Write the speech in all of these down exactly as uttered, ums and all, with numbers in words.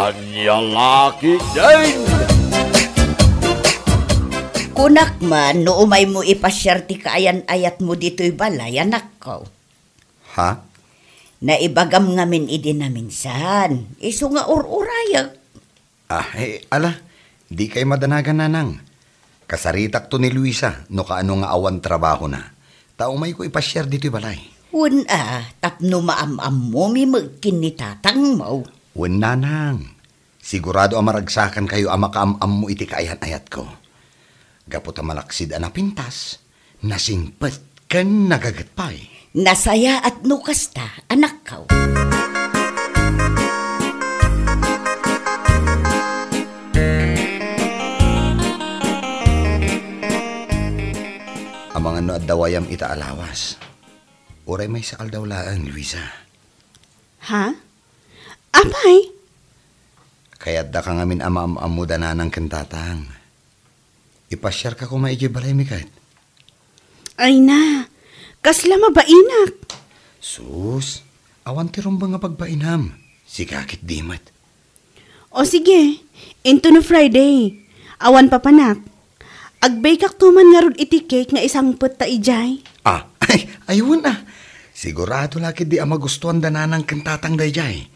Ania la ketdin? Kunak man no umaymo ipasiar ti kaayan-ayatmo ditoy balay, anakko. Ha? Naibagam ngamin idi naminsan, isu nga ur-urayek. Ah, eh, ala, dikay madanagan, nanang. Kasaritakto ni Luisa no kaano nga awan trabahona. Ta umayko ipasiar ditoy balay. Wen a, tapno maam-ammomi met ken ni tatangmo. Wen, nanang. Sigurado a maragsakankayo a makaam-ammo iti kaayan-ayatko. Gapu ta malaksid a napintas, nasingpet ken nagaget pay. Nasayaat no kasta, anakko. Amangan no adda wayam ita a lawas. Uray maysa aldaw laeng, Luisa. Ha? Apay? Kayaddaka ngamin a maam-ammoda nanang ken tatang. Ipasiarka koma idiay balaymi ket. Ay na, kasla mabainak. Sus, awan ti rumbeng a pagbainam. Sika ket di met. O sige, into no Friday. Awan papanak. Agbakekto man ngarud iti cake nga isangpet ta idiay. Ah, ay, aywan a. Sigurado la ketdi a magustuanda nanang ken tatang daydiay.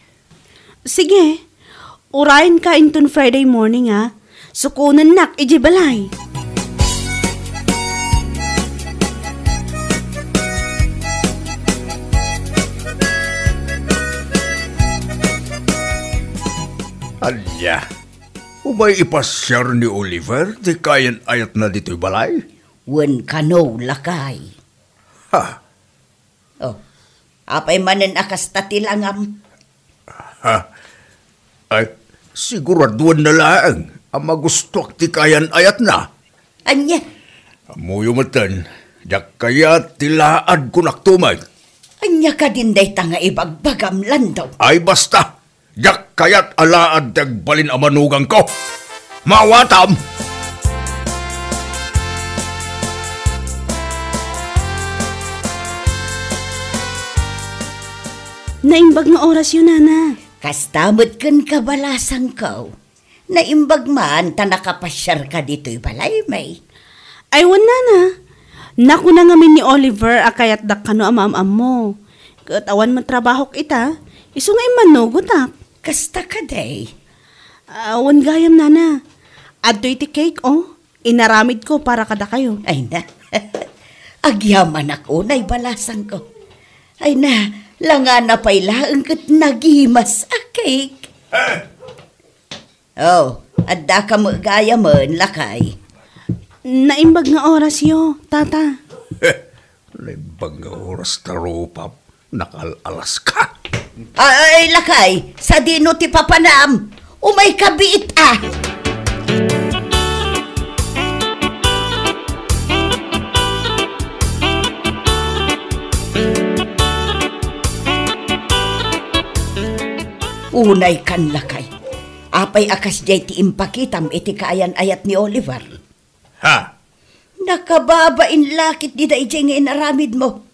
Sige, urayenka inton Friday morning, a. Sukonennak idiay balay. Ania? Umay ipasiar ni Oliver ti kaayan-ayatna ditoy balay? Wen kano, lakay. Ha? Oh, apay manen a kasta ti langam? Ha? Ay, siguraduanna laeng a magustuak ti kaayan-ayatna. Ania? Ammoyo metten, diak kayat ti laad kunakto met. Ania kadin dayta nga ibagbagam, Lando? Ay, basta! Diak kayat a laad ti agbalin a manugangko. Maawatam! Naimbag nga orasyo, nana. Kasta met ken kabalasangko. Naimbag man ta nakapasiarka ditoy balaymi. Ay, wen, nana. Nakuna ngamin ni Oliver a kayatdak kano a maam-ammo. Ket awan met trabahok ita, isu nga immanugotak. Kasta kadi? Ah, wen gayam, nana. Adtoy ti cake, o. Inaramidko para kadakayo. Ay na. Agyamanak unay, balasangko. Ay na, langana pay laeng ket nagimas a cake. Oh, addaka met gayamen, lakay. Naimbag nga orasyo, tata. Naimbag nga oras ta rupam, nakal-alaska. Ay, lakay, sadino ti papanam? Umayka biit a! Unaykan, lakay. Apay a kasdiay ti impakitam iti kaayan-ayat ni Oliver? Ha? Nakababain la ketdi daydiay nga inaramidmo.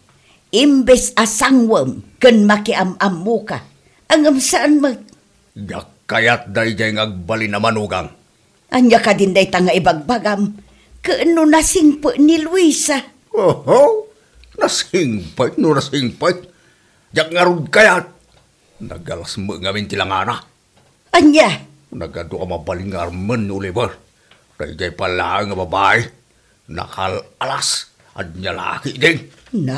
Imbes a sangwem ken makiam-ammoka, ngem saan met. Diak kayat daydiay nga agbalin a manugang. Ania kadin dayta nga ibagbagam? Ken no nasingpet ni Luisa? Oho, nasingpet no nasingpet. Diak ngarud kayat. Nagalas met ngamin ti langana. Ania? Nagadu a mabalin nga armen ni Oliver. Daydiay pay laeng a babai. Nakal-alas. Ania la ketdin? Na,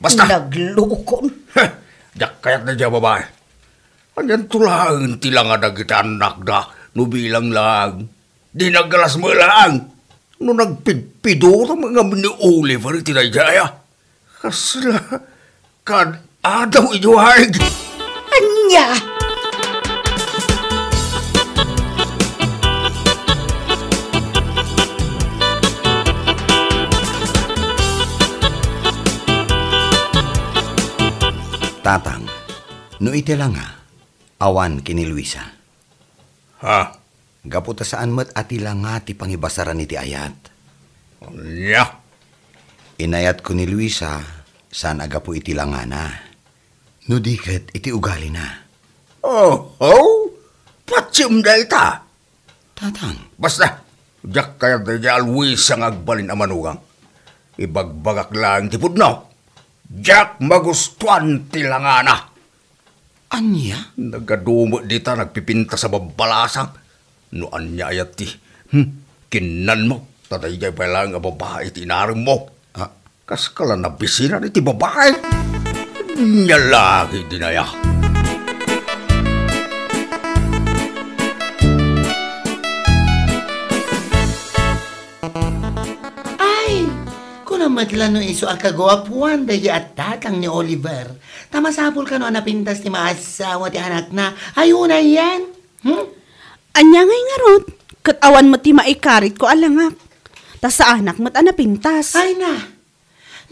basta. Naglukon. Heh, diak kayat daydiay a babai. Anianto laeng ti langa dagiti annakda no bilang laeng? Di nagalas met laeng. No nagpidpidurem ngamin ni Oliver iti daydiay a. Kasla kad-adaw idiay waig. Ania? Tatang, no iti langa, awan ken ni Luisa. Ha? Gapu ta saan met a ti langa ti pangibasaran iti ayat. Ania? Inayatko ni Luisa, saan a gapu iti langana. No di ket iti ugalina. Oho! Patiem dayta. Tatang. Basta, diak kayat daydiay a Luisa nga agbalin a manugang. Ibagbagak laeng ti pudno. Diak magustuan ti langana. Ania? Nagadu met dita nagpipintas a babbalasang. No ania aya ti, hmm, kinnanmo, ta daydiay pay laeng a babai ti inaremmo. Ah. Kaskala nabisinan iti babai. Nia la ket dinaya. Ay, kuna met la no isu a kaguapuan daydiay a tatang ni Oliver. Ta masapul kano a napintas ti maasawa ti anakna. Ay, unay yan. Hmm? Ania ngay ngarud? Ket awan met ti maikaritko a langak. Ta saanak met a napintas. Ay na,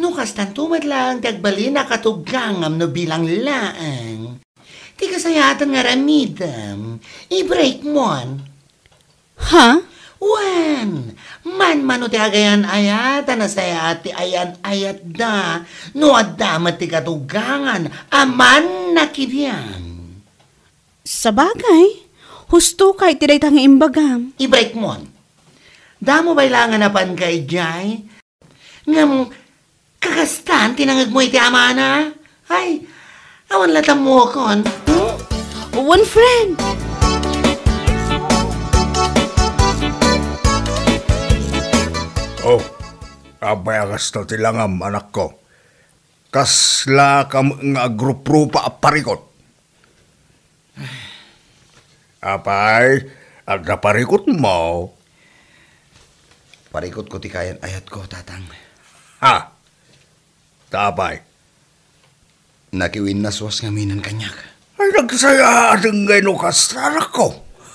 no kastanto met laeng ti agbalin a katugangam no bilang laeng ti kasayaatan nga aramidem, i-break mon. Ha? Wen, manmano ti agayan-ayat a nasayaat ti ayan-ayatda no adda met ti katugangan a mannakibian. Sabagay, husto kay ti dayta nga imbagam. I-break mon. Damo pay laeng a napanka idiay. Ngem kakastan ti nangegmo iti amana? Ay, awan la tammokon. Hmm? One friend. Oh, apay a kasta ti langam, anakko? Kaslakam nga agruprupa a parikot. Apay, adda parikotmo? Parikotko ti kayan-ayatko, Tatang. Ha? Ta apay? Nakiwinnaswas ngaminen kaniak. Ay, nagsayaaten ngay no kasta, anakko.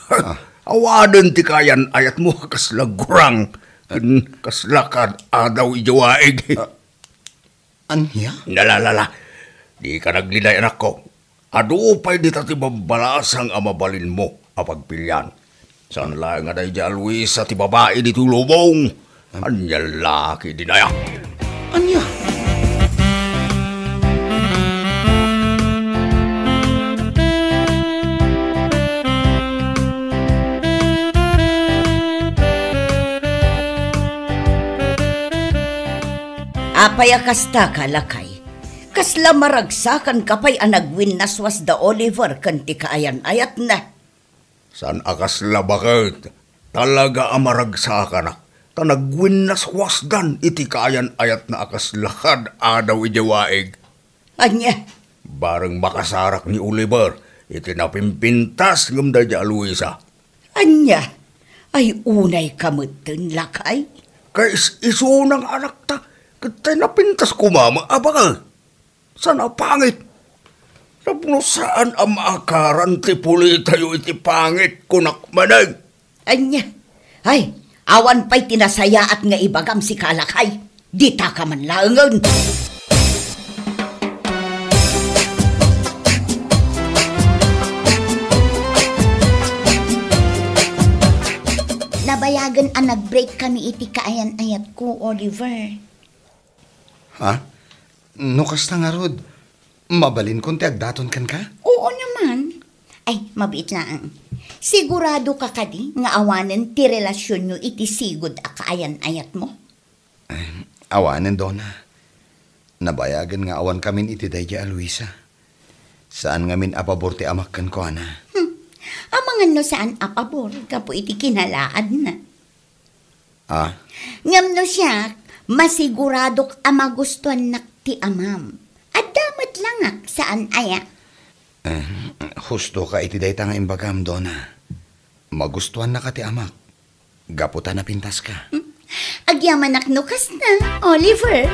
Ah. Awanen ti kayan-ayatmo a kasla gurang ken kasla kad-adaw idiay waig. Ah, ania? Nalalala. Dika naglinay, anakko. Adu pay dita ti babbalasang a mabalinmo a pagpilian. Saan laeng a daydiay a Luisa ti babai ditoy lubong. Ania la ket dinaya? Ania? Apay a kasta ka, lakay? Kasla maragsakanka pay a nagwinnaswas da Oliver ken ti kaayan-ayatna? Saan a kasla baket. Talaga a maragsakanak, ta nagwinnaswasdan iti kaayan-ayatna a kasla kad-adaw idiay waig. Ania? Bareng makasarak ni Oliver iti napimpintas ngem daydiay a Luisa. Ania? Ay, unayka metten, lakay? Kais-isuna nga anakta, ket tay napintas koma met a baket. Saan a pangit? Tapno saan a maakaran ti pulitayo iti pangit, kunak manen. Ania? Ay, awan pay ti nasayaat nga ibagam, sika, lakay. Ditaka man laengen. Nabayagen a nag-break kami iti kaayan-ayatko, Oliver. Ha? No kasta ngarud, mabalinkon ti agdaton kenka? Oo naman. Ay, mabiit laeng. Sigurado ka kadi nga awanen ti relasionyo iti sigud a kaayan-ayatmo? Ay, awanen, Dona. Nabayagen nga awan kamin iti daydiay a Luisa. Saan ngamin a pabor ti amak kenkuana. Hmm. Amangan no saan a pabor gapu iti kinalaadna. Ah? Ngem no siak, masiguradok a magustuannak ti amam. Adda met langak, saan aya? Eh, husto ka iti dayta nga imbagam, Dona. Magustuannaka ti amak, gapu ta napintaska. Hmm. Agyamanak no kasta, Oliver.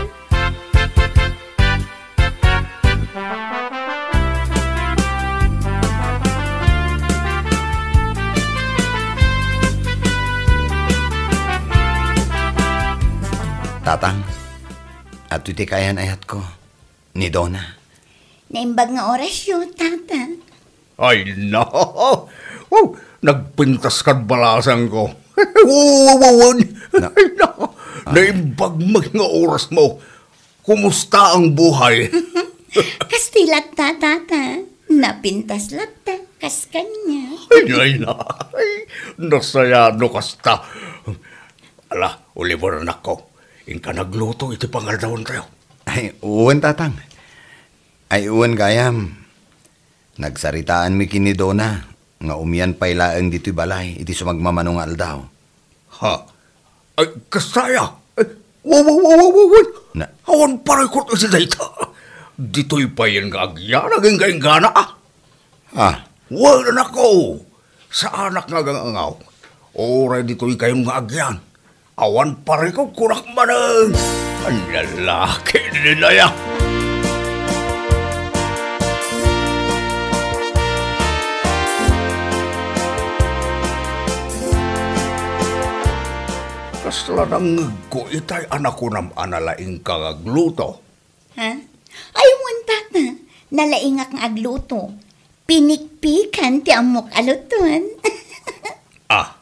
Tatang, adtoy ti kaayan-ayatko ni Dona. Naimbag nga orasyo, Tata. Ay, na! Oh, nagpintas kad balasangko. Wawawawan! Na- Ay, na! Ah. Naimbag met nga orasmo. Kumusta ang buhay? Kasti latta, Tata. Napintas latta. Kas kaniak. Ay, ay, na. Ay, nasayaat no kasta. Ala, Oliver, anakko, inka nagluto iti pangaldawantayo. Ay, wen, Tatang. Ay, wen gayam. Nagsaritaanmi ken ni Dona nga umian pay laeng ditoy balay iti sumagmamano nga aldaw. Ha? Ay, kasta aya? Ay, wa, wa, wa, wa, wa, wa. Na- Awan parikot iti dayta. Ditoy pay nga agyan, agingga-inggana, a. Ah. Wen, anakko. Saanak nga agangangaw. Uray ditoy kayon nga agyan. Awan parikot kunak manen. Ania la ketdin aya? Kasla nangngegko itay a nakunam a nalaingka nga agluto. Ha? Ay, wen, Tata. Nalaingak nga agluto. Pinikpikan ti ammok a luton. Ah,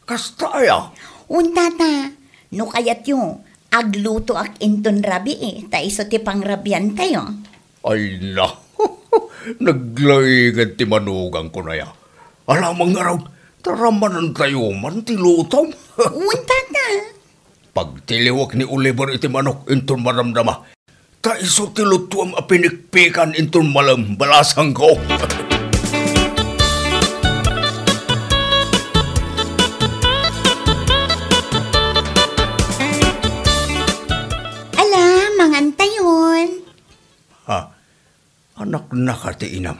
kasta aya? Wen, Tata. No kayatyo, aglutoak inton rabii, ta isu ti pangrabiantayo. Ay na, naglainged ti manugangko aya. Alamang ngarud, ta ramanantayo man ti lutom. Wen, Tata. Pagtiliwek ni Oliver iti manok inton madamdama, ta isu ti lutuem a pinikpikan inton malem, balasangko. Ala, mangantayon. Ha? Anaknaka ti inam.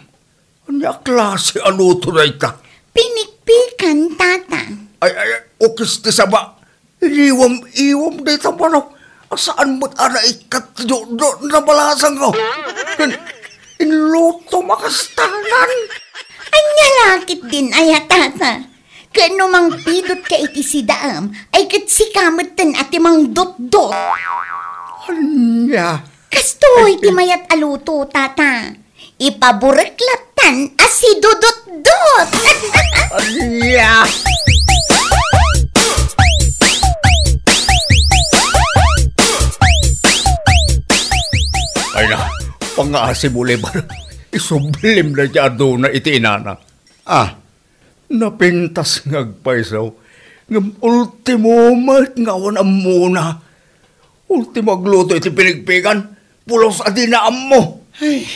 Ania a klase a luto dayta? Pinikpikan, Tata. Ay, ay, ay, ukis ti saba. Iniwam-iwam dayta manok a saan met a naikkat ti dutdotna, balasangko. Ken, inlutom a kastanan. Ania la ketdin aya, Tata? Ken no mangpidotka iti sidaem, ay ket sika metten a ti mangdutdot. Ania? Kastoy ti mayat a luto, Tata. Ipaburek lattan a sidudutdot. Ania? Ay na, pangasim, Oliver. Isublim dayta a dona iti inana. Ah, Napintas nga agpayso, ngem ultimo met nga awan ammona. Ultimo agluto iti pinikpikan, pulos a dina ammo. Ay,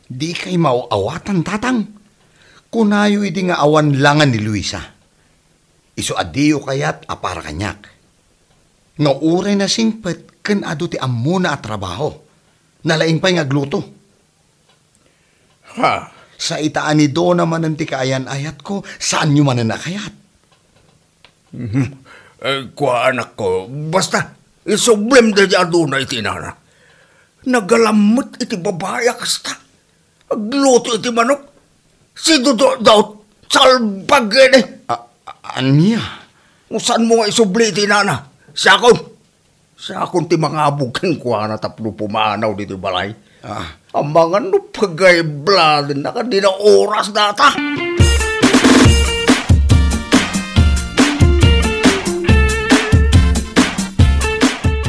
dikay maaw-awatan, Tatang. Kunayo idi nga awan la nga ni Luisa. Isu a diyo kayat a para kaniak. Nga uray nasingpet ken adu ti ammona a trabaho, nalaing pay nga agluto. Ha? Sa ita a ni Dona manen ti kaayan-ayatko, saanyo manen a kayat. Mhm. Eh, kua, anakko, basta, isublim dayta a dona iti inana. Nagalam met iti babai a kasta. Agluto iti manok. Sidudutdot, salbagene. A-, a-, ania? Saanmo nga isubli iti inana. Siakon. Siakon ti mangabog kenkuana tapno pumanaw ditoy balay. Ah. Amangan no pagay bladen na kadina oras data.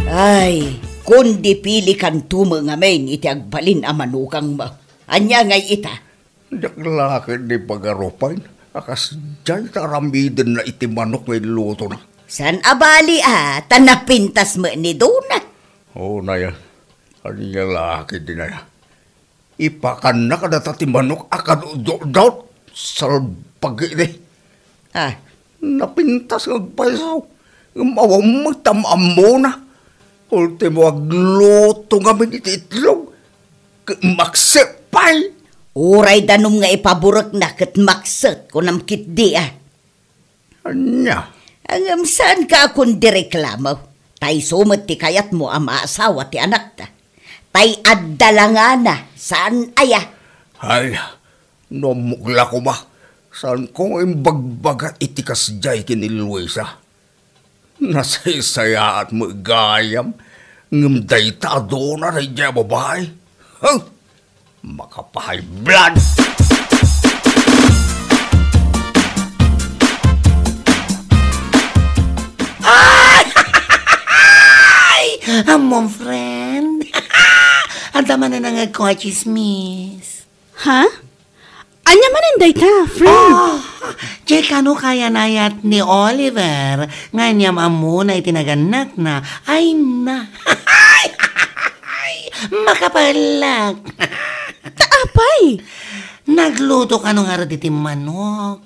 Ay, kundi pili kanto met ngamin iti agbalin a manukang mo. Ania ngay ita? Diak la ketdi pagarupayen a kasdiay ta aramidenna iti manok nga inlutona. Saan a bali a, ta napintas met ni Dona. Oo, naya. Ania la ketdi, naya? Ipakanna kadata ti manok a kadutdotdot. Salbagi di. Ah. Napintas nga agpayso. Ngem awan met am-ammona. Ultimo agluto ngamin iti itlog. Ket makset pay. Uray danum nga ipaburekna ket makset, kunam ketdi a. Ania? Ngem saanka a kundireklamo. Ta isu met ti kayatmo a maasawa ti anakta. Tay adda la ngana, saan aya? Ay, no ammok la koma, saanko nga imbagbaga iti kasdiay ken ni Luisa. Nasaysayaat met gayam, ngem dayta a dona daydiay a babai. Huh! Makapahay blood! Ay! Ammom, friend. Adda manen nangegko a chismis. Ha? Ania manen dayta, friend? Oh, diay kano kayan-ayat ni Oliver nga inyam-ammona iti nagannakna. Ay na. Makapaellak. Ta apay? Nagluto kano ngarud iti manok.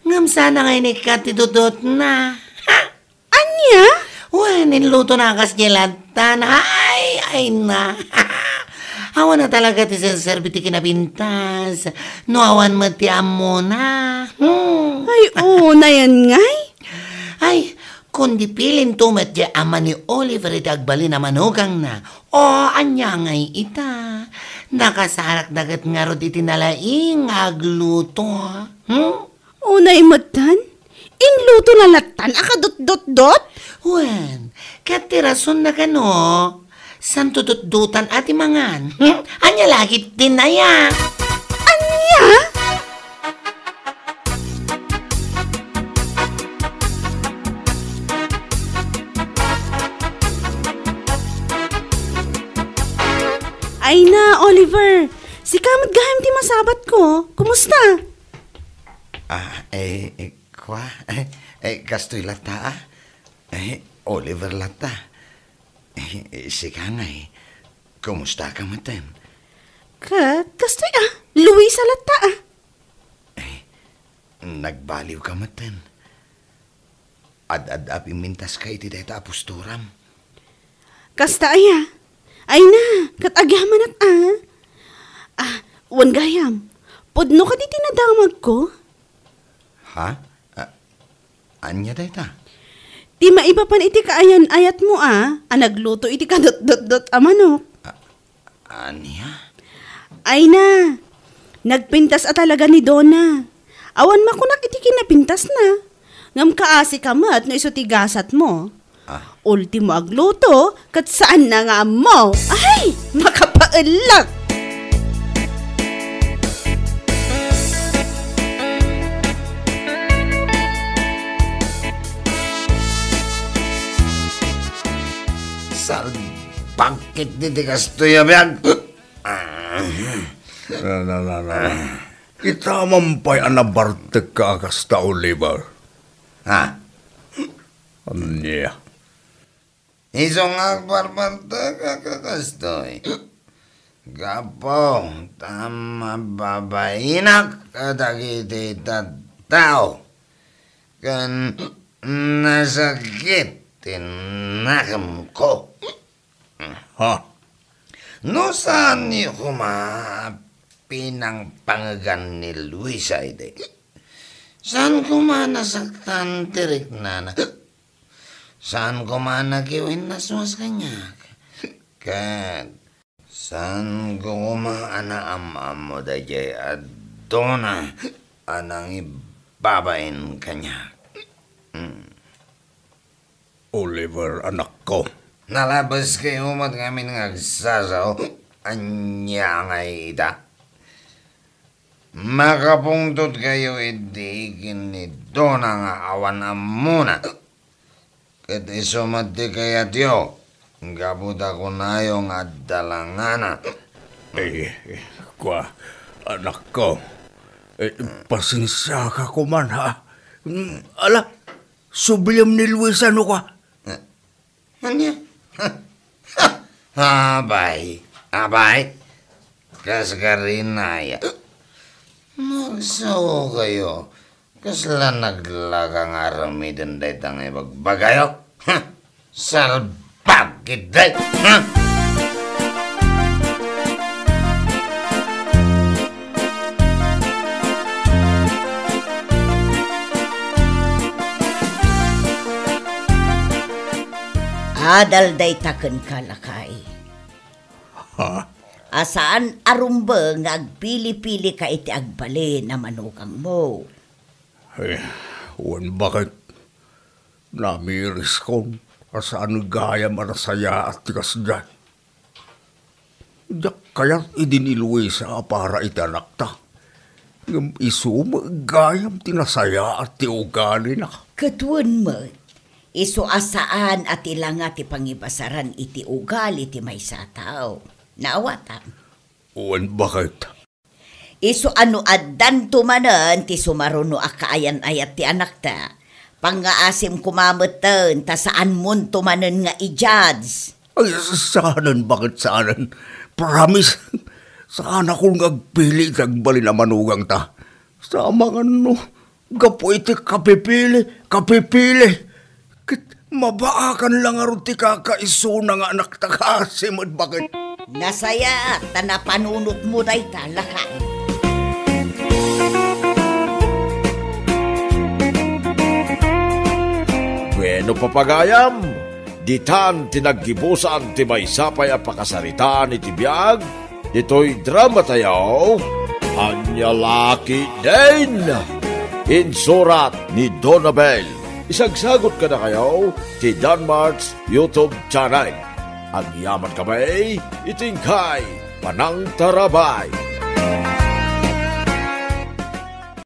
Ngem saan nga inikkat ti dutdotna. Ania? Wen, inlutona a kas diay lattan. Ay, ay na. Awan a talaga ti serserbi ti kinapintas no awan met ti ammona. Hmm. Ay, oo, nayan ngay. Ay, kundi pilinto met diay ama ni Oliver iti agbalin a manukangna. O, ania ngay ita? Nakasarakda ket ngarud iti nalaing nga agluto. Hmm? Unay metten, inlutona lattan a kadutdotdot? Wen, ket ti rasonna kano, saan dutdotdotan a ti mangan? Hmm? Ania la ketdin aya? Ania? Ay na, Oliver. Sika met gayam ti masabatko. Kumusta? Ah, eh, eh, Kua, eh, eh, kastoy latta, ah. Eh, Oliver latta. Eh, sika ngay, kumustaka metten? Ket, kastoy, ah, Luisa latta, ah. Eh, nagbaliwka metten. Ad-adda a pimmintaska iti dayta a postoram. Kasta aya? Ay na, ket agyamanak, ah. Ah, wen gayam, pudno kadi ti nadamagko? Ha? Ah, ania dayta? Ti maipapan iti kaayan-ayatmo a, a nagluto iti kadutdotdot a manok. Ah, ania? Ay na, nagpintas a talaga ni Dona. Awan makunak iti kinapintasna. Ngem kaasika met no isu ti gasatmo. Ah. Ultimo agluto, ket saanna nga ammo. Ay! Makapaellak! Salbagkit diti kastoy a biag. Ah. Na, na, na, na. Ita man pay a nabartekka a kasta, Oliver. Ha? Ania? Isu nga agbarbartek a kakastoy. Gapu ta mababainak kadagiti tattao ken nasakit ti nakemko. Ha? No saanyo koma a pinangpangegan ni Luisa idi, saan koma nasaktan ti riknana? Saan koma nakiwinnaswas kaniak? Ket saan koma a naam-ammo daydiay a Dona a nangibabain kaniak? Hmm. Oliver, anakko. Nalabeskayo met ngamin nga agsasao. Ania ngay ita? Makapungtotkayo idi ken ni Dona nga awan ammona. Ket isu met ti kayatyo, gapu ta kunayo nga adda langana. Eh, kua, anakko. Eh, pasensiaka koman, ha? Mm, ala, subliem ni Luisa no kua. Eh, ania? Abay, abay. Kas karina aya. Magsaokayo. Kasla naglaga nga aramiden dayta nga ibagbagayo? Ha? Salbag ketdi! Ha? Adal dayta kenka, lakay. Ha? A saan a rumbeng nga agpili-pilika iti agbalin a manukangmo. Eh, wen baket, namiriskon a saan gayam a nasayaat ti kasdiay. Diak kayat idi ni Luisa a para iti anakta. Ngem isu met gayam ti nasayaat ti ugalina. Ket wen met, isu a saan a ti langa ti pangibasaran iti ugali ti maysa a tao. Naawatam? Wen baket. Isu a no addanto manen ti sumaruno a kaayan-ayat ti anakta, pangngaasim koma metten ta saanmonto manen nga i-judge. Ay, saanen, baket saanen. Promise, saanakon nga agpili iti agbalin a manugangta. Saanen no, gapu iti kapipili, kapipili. Ket mabaakan la ngarud ti kakaisuna nga anakta, kasi met, baket. Nasayaat ta napanunotmo dayta, lakay. Bueno, papagayam, ditan ti naggibusan ti maysa pay a pakasaritaan iti biag ditoy dramatayo, Ania La Ketdin. Insurat ni Donabel. Isagsagot kadakayo ti Danmart's YouTube channel. Agyamankami iti inkay panangtarabay.